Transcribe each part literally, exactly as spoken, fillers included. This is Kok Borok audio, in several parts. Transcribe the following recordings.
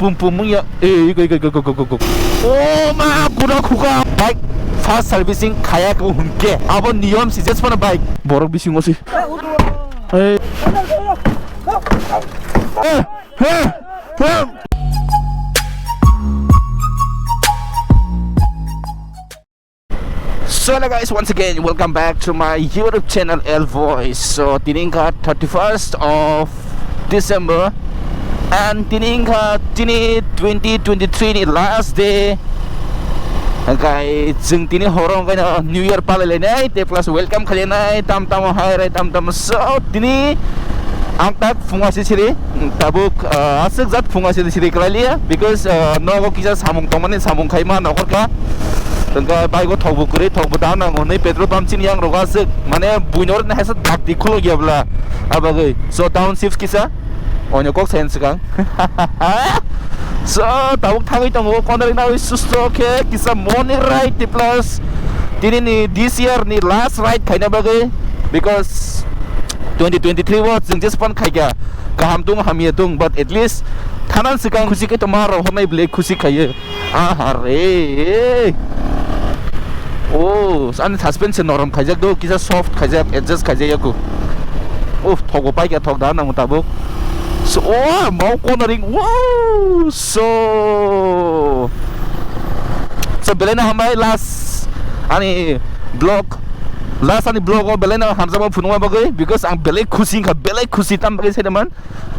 pum pum wngya. Ei, go, go, go. Oh ma, kuda khuka. Bike fast servicing khaya ko hunke. Abo niyom si jes pana bike. Borok bisingo si. Ei. Eh, eh, eh. So hello guys, once again welcome back to my YouTube channel L Voice. So tini wngkha thirty-first of December and tini wngkha tini twenty twenty-three ni last day. Hwnkhe chwng tini horo hwnkhe no New Year palai lainai tei plus welcome khainai tam tamo hai rai tam tamo. So tini ang tak phunga sisiri tabuk, ah, aswk jat phunga sisiri kwlai liya because, ah, nogo kisa samung tongmani samung khaima nokhorkha. Hwnkhe bike o thokbo kwrwi, thokbo da nango hwnwi petrol pump chini yang rogo aswk, mane buino rwna haisa dakti khulok ya bwla. Abagwi so town shift kisa oino kok sayan swkang. So tabuk thangwi tongo, kono rwna wi susto khe kisa morning ride plus tini ni this year ni last ride khaina bagwi, because twenty twenty-three o chwng jespan khaikha, kaham tung hamya tung, but at least thanan swkang khusi khe tongma rok hornai belai khusi khaiyo. Aha re. Oh, ani suspension norom khaijak do, kisa soft khaijak, adjust khaijak yaku. Oh, thogo paikha, thok da nang tabuk. So, oh, mau cornering. Wow. So, so belai no hambai last ani vlog, last ani vlog o belai no hamjakma phunukma bagwi, because ang belai khusi wngkha, belai khusi tam bagwi saidaman.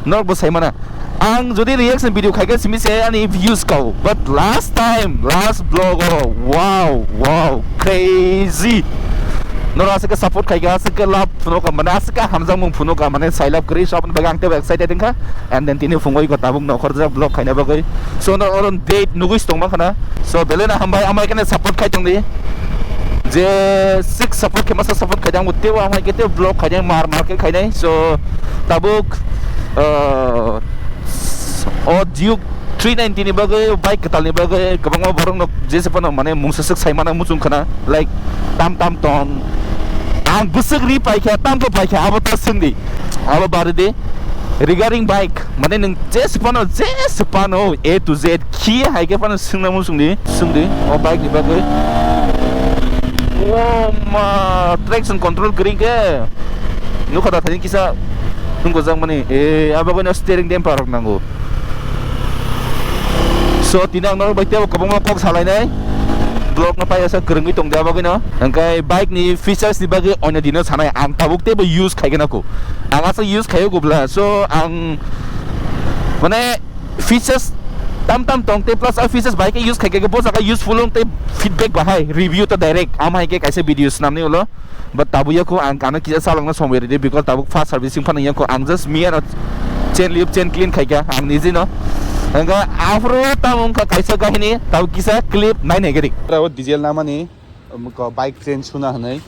Norok bo sai mana. Ang jodi reaction video khaikhe simi se ani views kao. But last time, last vlog o, wow, wow, crazy. Norok aswk khe support khaikhe, aswk khe love phunukha, mane aswk khe hamjakmung phunukha, mane sailab kwrwi, so aboni bagwi ang teibo excited wngkha. And then tini phungo iko tabuk nokhorjak vlog khaina bagwi. So norok oro date nugwi se tongma khana. So belai no hambai, amai khe support khai tongdi. Je sik support khe masa support khai tang, teibo amai khe teibo vlog khai tang, mar mar khe khainai. So tabuk, uh, o Duke three ninety ni bagwi, bike kwtal ni bagwi kwbangma borok no jese phano mane mungsa swk sai mano muchung khana, like tam tam ton. Ang bwswk ri paikha, tam khe paikha, abo ta swngdi. Abo baridi. Regarding bike, mane nwng jese phano, jese phano A to Z khi hai khe phano swngna muchungdi, swngdi o bike ni bagwi. O ma, traction control kwrwi khe. Nukha da thani kisa nungkojak mani, e, abo bagwino steering damper rok nango. So, tini ang norok bai teibo kwbangma kok salainai. Vlog no paiyasa kwrwngwi tongdi abo bagwino. Hwnkhe bike ni features ni bagwi oino dino sanai ang tabuk teibo use khaigwna kho. Ang aswk use khaio kubla. So, ang mane features tam tam tong tei plus a features bai khe use khai khe bo jaga useful wng tei feedback bahai review to direct am hai khe kaisa video swnamni ulo. But tabuk yakho ang kano kisa chalokna somoi ridi because tabuk fast servicing phano yakho ang just miyano chain lube chain clean khai kha ang niji no. Hwnkhe aphuru tamo wngkha kaisa kahini tabuk kisa clip nai nai gari. Abo diesel namani, um, ko bike chain suna hwnwi.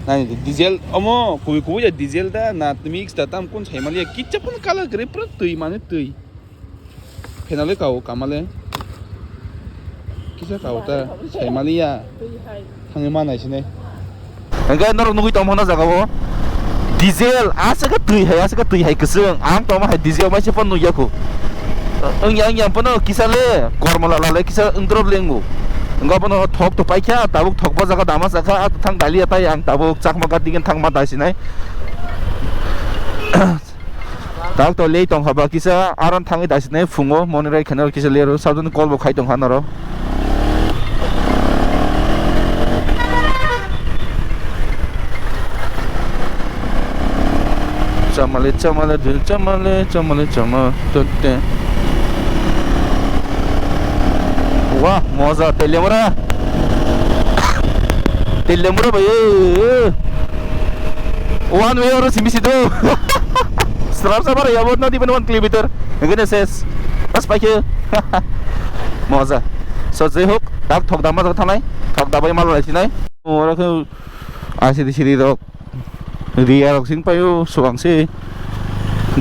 Nai diesel omo kubui kubui ya diesel da na mix da tam kun sai mali ya kicha pun kala gari pura twi mane twi. Phenale kao kamale. Kisa kao ta saimaliya. Thangwi manai sinai. Hwnkhe norok nugwi tongmano jaga o. Diesel aswk twi hai, aswk twi hai kwchwng. Ang tongma hai diesel mai se phone nugya khu. Wngya wngya phano kisa le kormola lale kisa wngdrop le wngo. Wngkha phano thok to paikha, tabuk thok bo jaga dama sakha, thang dalia tai ang tabuk chakma gati thangma tai sinai. Tak to lei tong haba kisa aron thangwi dasinai phungo moni rai kheno kisa lero sabjani call bo khai tong hanaro. Chamale chamale dil chamale chamale chama totte. Wah, moja tei lemura. Tei lemura bai. One way oro simi sido. Srap sabar ya, buat nanti one kilometer. Gini ses. Pas pakai. Moza. So, jai hok, tak thok dama thok thanai. Thok dabai mal lai sinai. Ora ke asi di siri rok. Ria rok sing payo, suang si.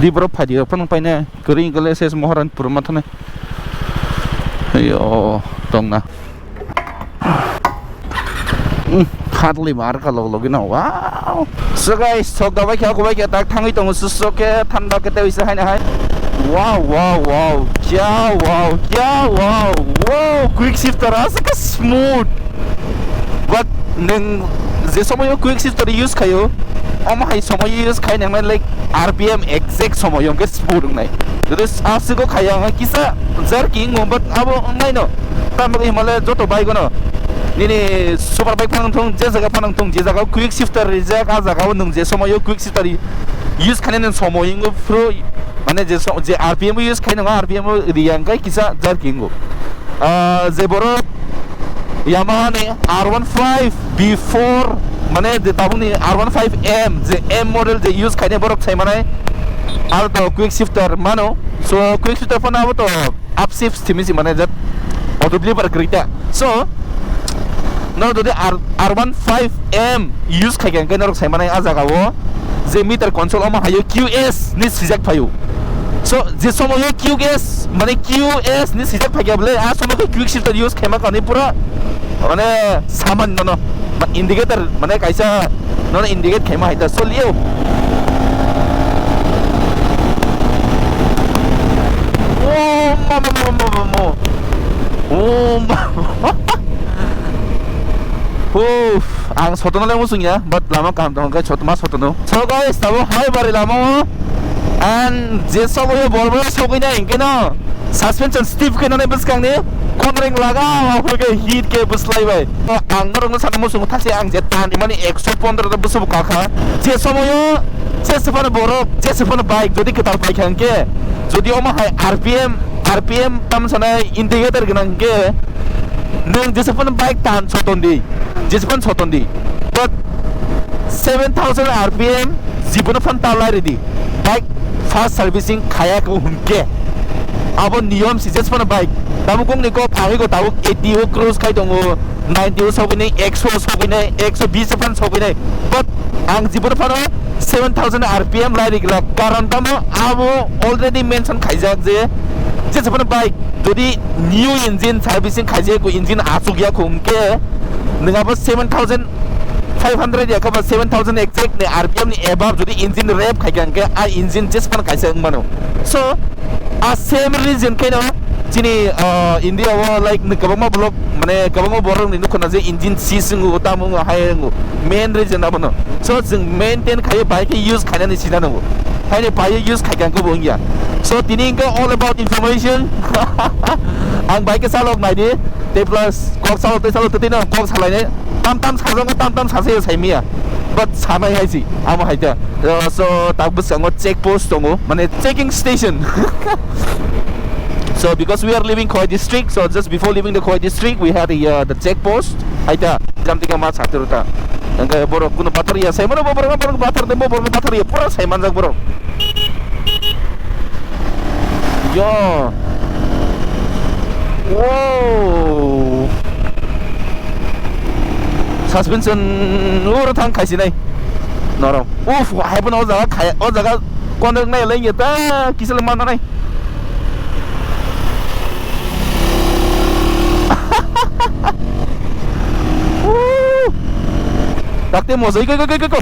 Di bro phadi rok phan paina. Kering kale ses moharan pur ma thanai. Ayo, tong na. Umm, khatli mar ka log logi no. Wow. So guys, sok dabai kha, kubai kha, tak thangwi tongo, susok khe, thanda khe, tei wisa haina hai. Wow, wow, wow. Kya wow, kya wow. Wow, quick shifter aswk khe smooth. But nwng je somoyo quick shifter use khaio, omo hai somoyo use khai nangnai, like, R P M exact somoyo hwnkhe smooth wngnai. Jodi aswk khaio ang kisa jerking o, but abo wngnai no. Tamo himale joto bike no. Nini super bike phano thung, je jaga phano thung, je jaga quick shifter rijak, a jaga o nwng je somoyo quick shifter use khainani somoyo phuru, mane je so-, je R P M o use khai nwngo, R P M o riya hwnkhe kisa jerking o. Ah, je borok Yamaha ni R one five B four, mane je tabukni R one five M, je M model je use khainai borok sai manai, aro to quick shifter mano. So quick shifter phano abo to upshift simi si mane jat auto deliver kwrwi ta. So no jodi R, R one five M use khai khe norok sai manai a jaga o je meter console omo hayo Q S ni sijak phaio. So je somoyo Q S mane Q S ni sijak phai khe bole a somoyo quick shifter use khaima kani pura mane saman nono indicator mane kaisa nono indicate khaima hai ta solio. Oh, mama, mama, mama. Oh, mama. Uff, ang sotono le muchung ya, but lama kaham tong khe sotoma sotono. So guys, tabo hai bari lama o. And je soboyo bor bor sogwi na hinkhe no. Suspension stiff khe nani bwskang ni konreng laga, aphuru khe hit khe bwslai bai. Ang norok no sana muchung thasi ang je tani mani ekso pondro da bwswk kakha. Je somoyo je sephano borok, je sephano bike jodi kwtal paikha hinkhe, jodi omo hai R P M, R P M tam sanai indicator gwnang hinkhe, nwng je sephano bike tan soton di, je sephano soton di. But seven thousand R P M jibono phan ta lai ridi. Bike fast servicing khaya ko hwnkhe. Abo niyom si je sephano bike. Tabuk kongni kok thangwi ko tabuk eighty o cruise khai tongo, ninety o sogwi nai, ekso o sogwi nai, ekso bis o phan sogwi nai. But ang jibono phano seven thousand R P M lai rigla. Karon tamo abo already mention khaijak je, je sephano bike jodi new engine servicing khaijak ko engine achuk ya ko hwnkhe nwng abo seven thousand five hundred ya khe ba seven thousand exact ni R P M ni above jodi engine rev khai kha hwnkhe a engine je sephano kaisa wng mano. So a same reason khe no chini, ah, India o, like, ni kwbangma block, mane, kwbangma borok ni nukho na je engine sis wngo, tamo wngo, hai wngo, main reason abono. So chwng maintain khai bike use khainani sina nango. Haini bike use khai kha bo wngya. So tini hwnkhe all about information. Ang bike salok naidi, tei plus kok salok tei salok tei no kok salainai. Tam tam sajango, tam tam sasaya saimiya. But sanai hai si, amo hai ta. Uh, so tak bwskango check post tongo, mane checking station. So because we are leaving Khowai district, so just before leaving the Khowai district, we had the, uh, the check post. Hai ta, jam tika ma sakte rota. Angka borok kuno pathar ya, sai mano borok, borok pathar de, borok pathar ya, pura sai manjak borok. Yo. Wow. Suspension oro thang khaisinai. Norok. Uf, hai bono o jaga khai, o jaga konek nai lai ya ta, kisal mana nai. Woo. Dakte mojai ko, ko, ko, ko, ko.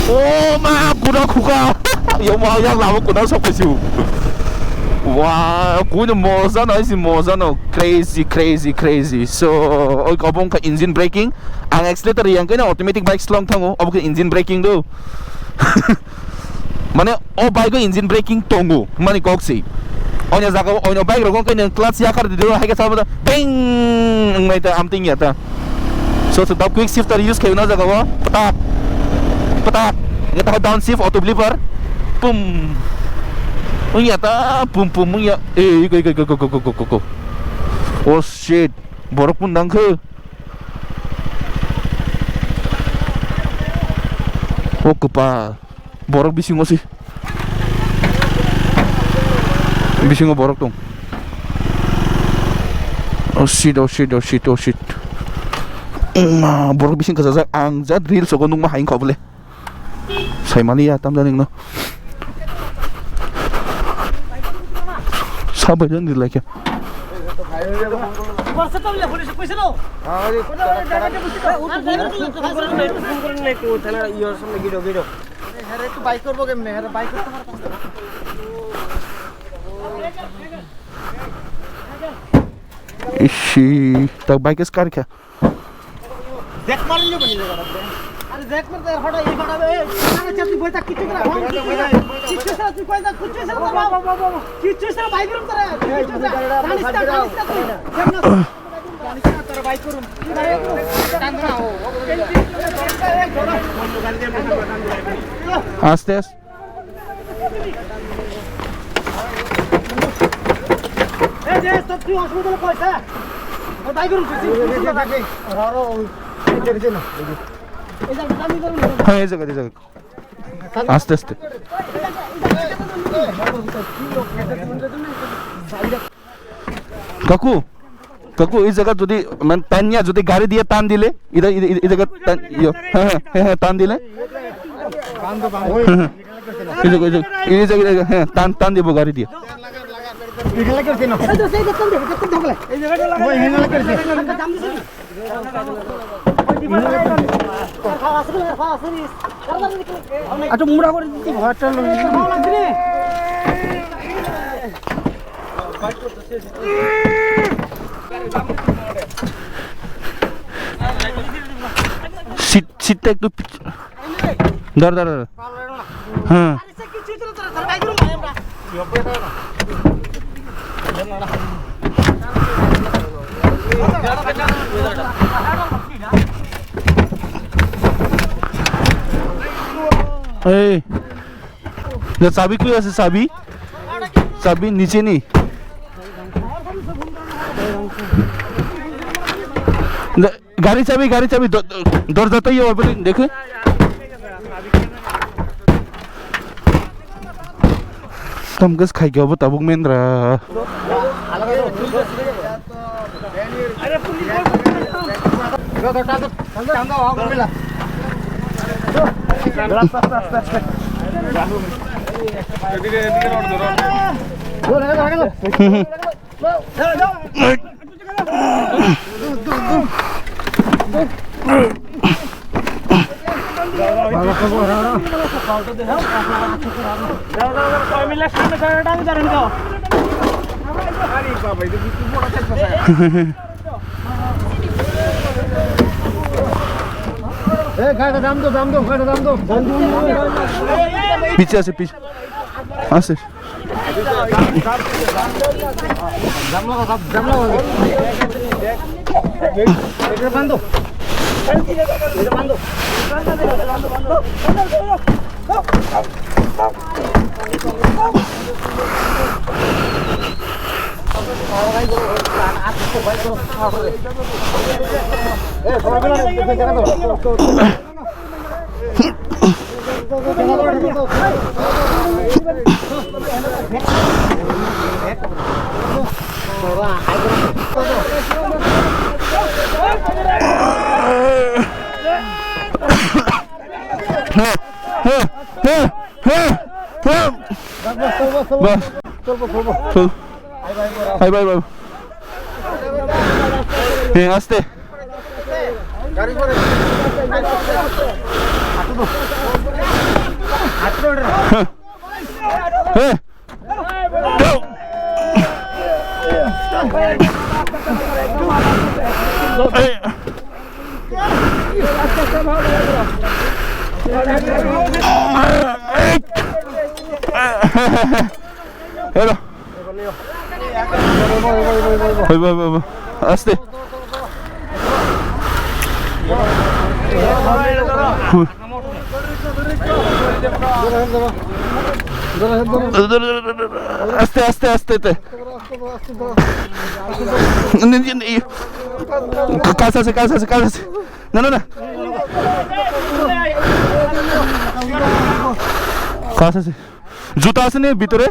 O ma, kuda khuka. Yo ma, yang lama kuda sok pesiu. Wah, kuda moza no, isi moza no. Crazy, crazy, crazy. So, oi, obo wngkha engine braking. Ang accelerator yang khe automatic bike slong thango. Obo khe engine braking do. Mane o bike o engine braking tongo, mani kok si. Onya jaga o, onya bike rok khe nang clutch yakar di do, hai khe sabo da, beng, wngmai ta, amting ya ta. So, so, da quick shifter use khe o jaga o, patak, patak, ya ta down shift, auto lever, pum, wng ya ta, pum, pum, wng ya, eh, go, go, go. Oh shit, borok pun nang khe. O kwpal. Borok bisingo se. Bisingo borok tong. Oh shit, oh shit, oh shit, oh shit. Ma, borok bising kwchajak ang jat reels ogo nukma haing kha bole. Saimani ya tamjani no. Sabai jan reel laikha. আরে একটু বাইক করবো কেমনে? আরে বাইক করতে পারতাম না। ইসি, তা বাইকে স্কার খা। দেখ মারলে বলি দেখ। আরে দেখ মার, তার হঠাৎ এই হঠাৎ, এই, আরে, তুই বই থাক, কিচ্ছু করা, কিচ্ছু করা, কিচ্ছু করা, তুই বই থাক, কিচ্ছু করা, বাবা, বাবা, বাবা, কিচ্ছু করা, বাইক রুম তারা, কিচ্ছু করা, জানিস না, জানিস না তুই, দেখ না। আস্তে আস্তে। হ্যাঁ, এই জায়গা, এই জায়গা। আস্তে আস্তে। কাকু, কাকু, এই জায়গা যদি, মানে, টানিয়া যদি গাড়ি দিয়ে টান দিলে, এটা, এটা, এটা, এই জায়গা টান, ইয়ে, হ্যাঁ, হ্যাঁ, হ্যাঁ, হ্যাঁ, টান দিলে। হ্যাঁ, হ্যাঁ। এই জায়গা, এই জায়গা, এই জায়গা, হ্যাঁ, টান, টান দিব গাড়ি দিয়ে। আচ্ছা, মুড়া করে দিতে ঘরটা লই। সিট, সিটটা একটু পিছ-, ধর, ধর, ধর। হ্যাঁ। এই, যে চাবি কই আছে, চাবি? চাবি নিচে নি। গাড়ি চাবি, গাড়ি চাবি, দ-, দ-, দরজাটা ইয়ে হবে, দেখে। Tam gas khai gyo bo tabuk mendra. পিছে আছে, পিছে আছে। বাস। চল। আই ভাই, ভাই। হ্যাঁ, আস্তে। হ্যাঁ। হ্যাঁ। এই। এই। এলো। ওই, ওই, ওই, ওই, ওই। আস্তে। আস্তে, আস্তে, আস্তে, আস্তে। নে, নে, নে, ইয়ে। কা-, কাছে আছে, কাছে আছে, কাছে আছে। না, না, না। কাছে আছে। জুতা আছে নি ভিতরে?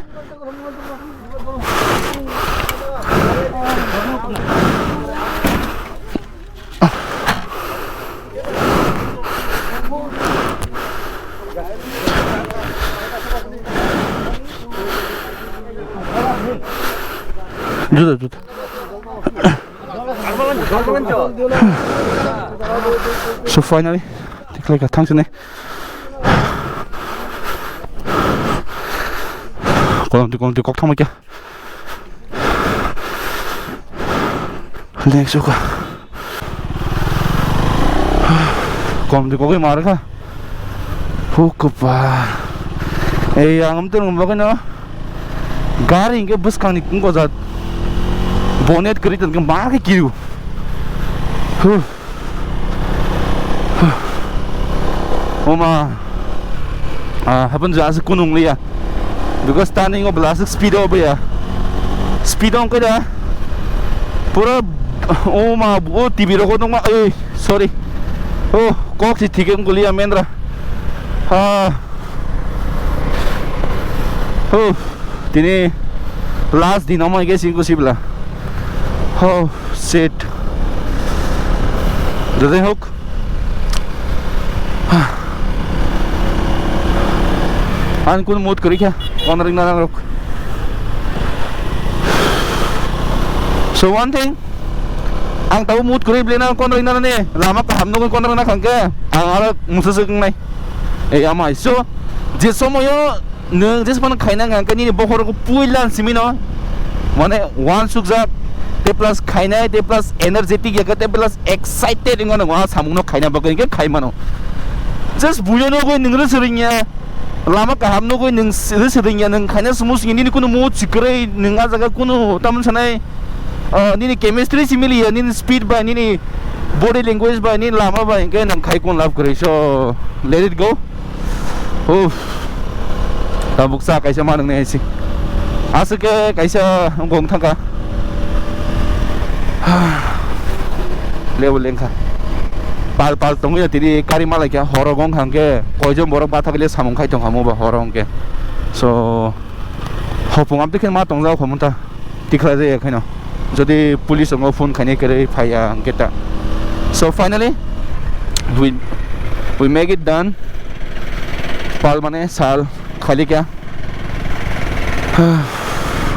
Juda, juda. So finally, tikhlai ka thang sini. Kolom twi, kolom twi, kok thangma kya. Next oka. Kolom twi kok mar kha. Hukupa. Ei, ang amtwrwng bagwi no. Gari hingke bwskangni kung gojak. Bonet kwrwi tongkhe mar khe kiru. Huh. Oma, ah, hapan jua se kunung liya. Because turning o bela aswk speed o baya. Speed o wngkhe da. Pura, oma, o T V rogo nungma, ei, sorry. Oh, kok si thike wngkoliya mendra. Ha. Oh. Tini last din omo hingke singku sibla. Oh, shit. Jodai hok. Ang kun mood kori kha. Kon ring narang rok. So one thing, ang tabo mood kori beli na kon ring narang ni. Lama kaham nungui kon ring na khangke. Ang aro musa se nai. Ei amai. So, je somoyo nwng jesmano khaina hwnka hwnkhe nini bokhorok puila simi no, mane, uansukjak, tei plus khainai, tei plus energetic ya khe, tei plus excited wngmano, uaha samungno khaina bagwi hwnkhe khai mano. Just buino nugwi nwng rwswrwngya, lama kaham nugwi nwng s-, rwswrwngya, nwng khaina sumung simi nini kunu mood si kwrwi, nwng ah jaga kunu tamoni sanai, ah, nini chemistry si miliya, nini speed bai, nini body language bai, nini lama bai, hwnkhe nwng khai kun lab kwrwi. So, let it go. Uff. Tabuk sa kaisa ma nang nai si. Aswk khe kaisa wngkha wng thangkha. Level lengkha. Pal pal tongwi tini kari malai kha horo gong hangke koijon borok bathak le samung khai tong kha mo ba horo hangke. So hopung amtwi khe ma tongjak kha munta. Tikhlai jaya khaino. Jodi police wngo phone khainai kwrwi phaiya hwnkhe ta. So finally we, we make it done. Pal mane sal khailika.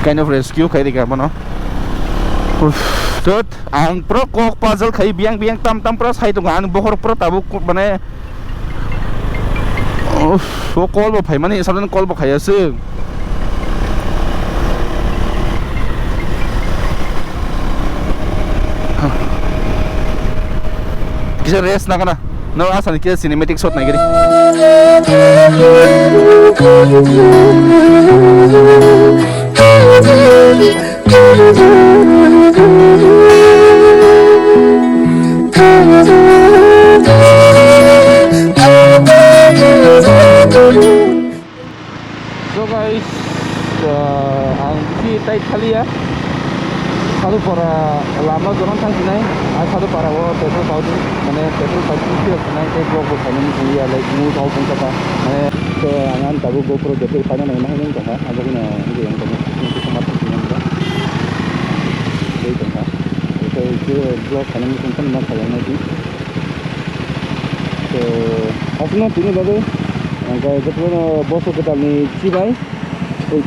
Kind of rescue khailika bono. Uff, thot, ang pro kok puzzle khai biyang biyang tam tam pro sai tongo ang bohor pro tabuk mane Uff, o call bo phaimani, sudden call bo khaiya se. Kisa rest na kana. No, asal kisa cinematic shot nai gari. So guys, uh, ang bisi tai thaliya. Sadupara lama joran thang sinai, a Sadupara o petrol pump, mane petrol pump ni siyok sinai, tei block bo khainani siyok ya, like, move out wngkha ta, mane, so, ang ani tabuk GoPro deploy khainani hwnwi tongkha. Aboni ulo ang tongmani simi kisa ma thang simi wngkha. Tei tongkha. Tei khe vlog khainani simi phano ma khaiyang nai di. So, aswkno tini bagwi ang khe jotono boso kwtalni chibai. Oi.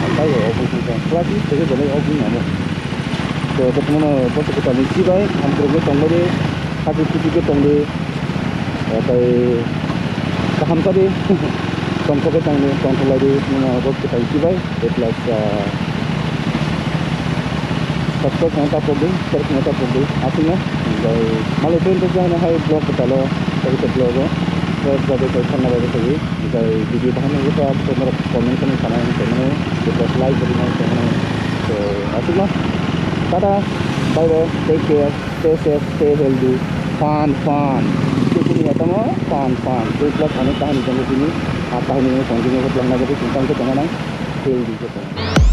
Ang kaibo obo songkha. Class six tei belai obo amo. So, jotono boso kwtalni chibai, hamkwrwngwi tongbai di, hati khuti khe tong di. Tei kaham kha di, tongthok khe tong di, tongthok lai di, nini abo kwtal chibai, tei plus, ah, subscribe khaina ta pok di, share khaina ta pok di, aswkno, tei malai tei tei jani hai vlog kwtalo, tei tei vlog o, tei vlog o tei thangna bai tei. Tei video bahai nugwi kha, tei norok comment khe nung sanai, tei mano, tei plus like bo rinai, tei mano. So, aswkno. Tata, bye bye, take care, stay safe, stay healthy, fun, fun. Tei chini ya tamo, fun, fun. Tei plus ani kahani tongo chini, a kahani tongo chini, tei plus nai tong khe tong nang, healthy khe tong.